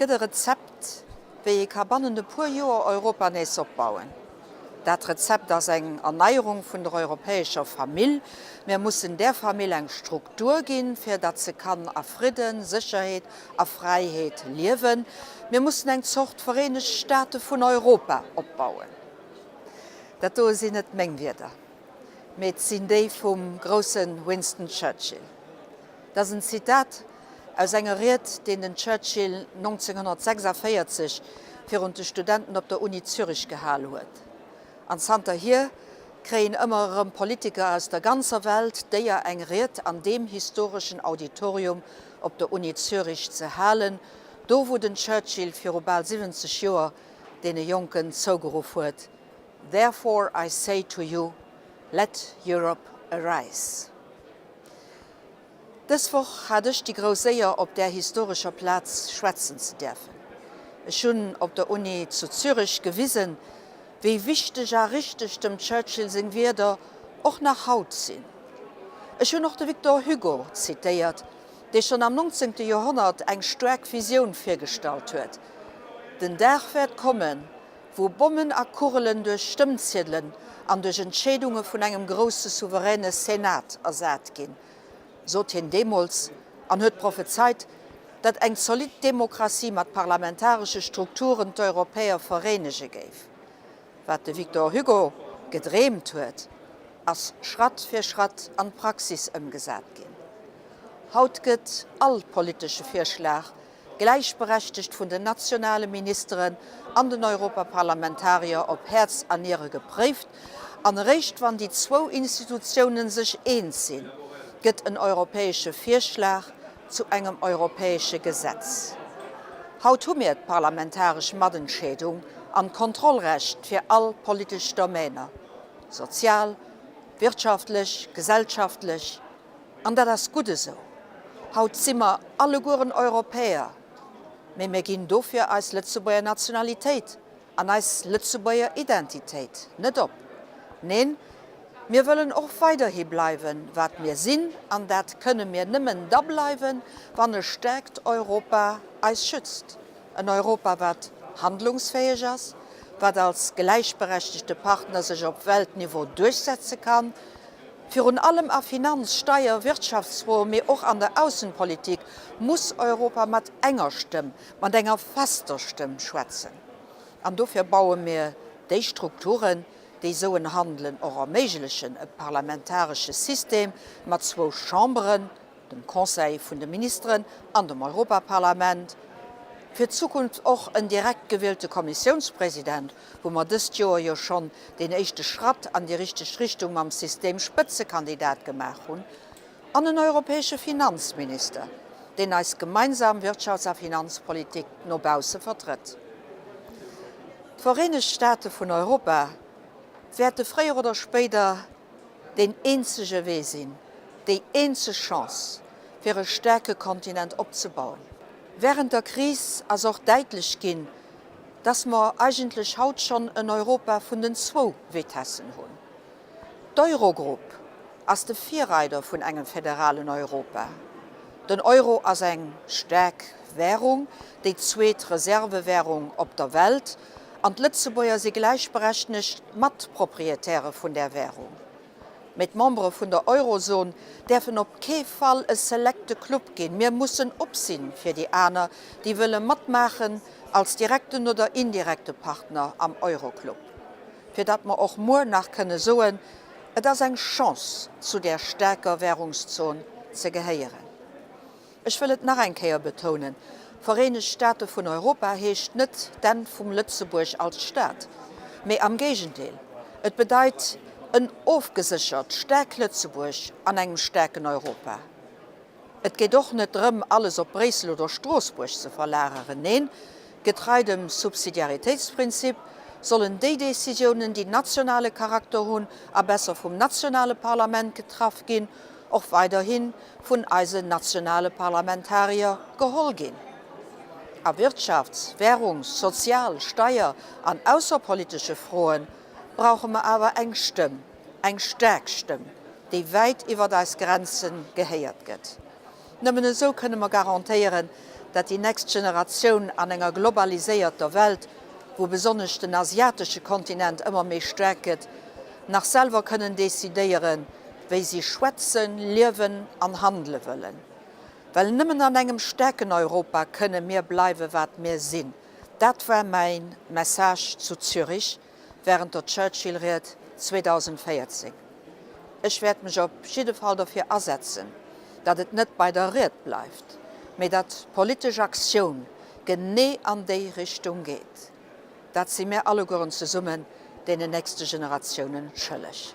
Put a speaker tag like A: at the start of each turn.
A: gëtt e Rezept, wéi ee ka bannent e puer Joer Europa nees opbauen. Dat Rezept ass eng Erneierung vun der europäescher Famill. Mir mussen där Famill eng Struktur ginn, fir datt se kann a Fridden, Sécherheet a Fräiheet liewen. Mir mussen eng Zort Vereenegt Staate vun Europa opbauen. Dat doe sinn net meng Wierder, mee et sinn déi vum grousse Winston Churchill. Dat ass en Zitat aus enger Ried, deen den Churchill 1946 virun de Studenten op der Uni Zürich gehal huet. An zanterhier kréien ëmmer erëm Politiker aus der ganzer Welt d'Éier eng Ried an deem historeschen Auditorium op der Uni Zürich ze halen, do wou den Churchill viru bal 70 Joer deene Jonken zougeruff huet, Therefore I say to you, let Europe arise. Dës Woch hat ech déi grouss Éier op där historescher Plaz schwätzen ze däerfen. Ech hunn op der Uni zu Zürich gewisen, wéi wichteg a richteg dem Churchill seng Wierder och nach haut sinn. Ech hunn och de Victor Hugo zitéiert, dee schonn am nonzéngte Joerhonnert eng staark Visioun virgestallt huet, Den Dag wäert kommen, wou Bommen a Kugelen duerch Stëmmziedelen an duerch Entscheedunge vun engem grousse souveräne Senat ersat ginn, sot hien deemools an huet prophezeit, datt eng zolidd Demokratie mat parlamentaresche Strukturen d'Europäer vereenege géif. Wat de Victor Hugo gedreemt huet, ass Schratt fir Schratt an d'Praxis ëmgesat ginn. Haut gëtt all politesche Virschlag gläichberechtegt vun den nationale Ministeren an den Europaparlamentarier op Häerz an Niere gepréift, an eréischt wann déi zwou Institutiounen sech eens sinn, gëtt en europäesche Virschlag zu engem europäesche Gesetz. Haut hu mir d'parlamentaresch Matentscheedung an d'Kontrollrecht fir all politesch Domäner, sozial, wirtschaftlech, gesellschaftlech, An dat ass gutt esou. Haut si mer allegueren Europäer, mee mir ginn dofir eis Lëtzebuerger Nationalitéit an eis Lëtzebuerger Identitéit net op. Neen, mir wëllen och weiderhi bleiwen, wat mir sinn, an dat kënne mir nëmmen da bleiwen, wann e staarkt Europa eis schützt. En Europa, wat handlungsfäeg ass, wat als gläichberechtegte Partner sech op Weltniveau duerchsetze kann, Virun allem a Finanz-, Steier-, Wirtschaftsfroen, mee och an der Aussenpolitik muss Europa mat enger Stëmm, mat enger fester Stëmm schwätzen. An dofir baue mir déi Strukturen, déi esou en Handelen och erméiglechen, e parlamentaresche System mat zwou Chamberen, dem Conseil vun de Ministeren an dem Europaparlament, fir d'Zukunft och en direkt gewielte Kommissiounspresident, wou mer dëst Joer jo schonn deen éischte Schratt an déi richteg Richtung mam System Spëtzekandidat gemaach hunn, an en europäesche Finanzminister, deen eis gemeinsam Wirtschafts a Finanzpolitik no bausse vertrëtt. D'Vereenegt Staate vun Europa wäerte fréier oder spéider deen eenzege Wee sinn, déi eenzeg Chance, fir e staarke Kontinent opzebauen. Während der Kris ass och däitlech ginn, dass mer eigentlech haut schonn en Europa vun den zwou Vitessen hunn. D'Eurogrupp ass de Virreider vun engem federalen Europa. Den Euro ass eng staark Währung, déi zweet Reservewährung op der Welt, An d'Lëtzebuerger si gläichberechtegt Matproprietäre vun där Währung. Mee d'Membere vun der Eurozon däerfen op kee Fall e selekte Club ginn. Mir mussen op sinn fir déi aner, déi wëlle matmaachen als direkten oder indirekte Partner am Euroclub. Fir datt mer och muer nach kënne soen, et ass eng Chance zu där staarker Währungszon ze gehéieren. Ech wëll et nach eng Kéier betounen, Vereenegt Staate vun Europa heescht net d'Enn vum Lëtzebuerg als Staat, mee am Géigendeel, et bedeit en ofgeséchert, staark Lëtzebuerg an engem staarken Europa. Et geet och net drëm, alles op Bréissel oder Stroossbuerg ze verlageren. Neen, getrei dem Subsidiaritéitsprinzip sollen déi Décisiounen, déi nationale Charakter hunn a besser vum nationale Parlament getraff ginn, och weiderhi vun eisen nationale Parlamentarier geholl ginn. A Wirtschafts-, Währungs-, Sozial-, Steier an ausserpolitesche Froe brauche mer awer eng Stëmm, eng staark Stëmm, déi wäit iwwert eis Grenze gehéiert gëtt. Nëmmen esou kënne mer garantéieren, dat déi nächst Generatioun an enger globaliséierter Welt, wou besonnesch den asiatesche Kontinent ëmmer méi staark gëtt, nach selwer kënnen decidéieren, wéi si schwätzen, liewen an handele wëllen. Well nëmmen an engem staarken Europa kënne mir bleiwe wat mir sinn. Dat war mäin Message zu Zürich während der Churchill-Ried 2014. Ech wäert mech op jidde Fall derfir asetzen, datt et net bei der Ried bleift, mee datt politesch Aktioun genee an déi Richtung geet. Dat si mir allegueren zesummen deenen nächste Generatiounen schëlleg.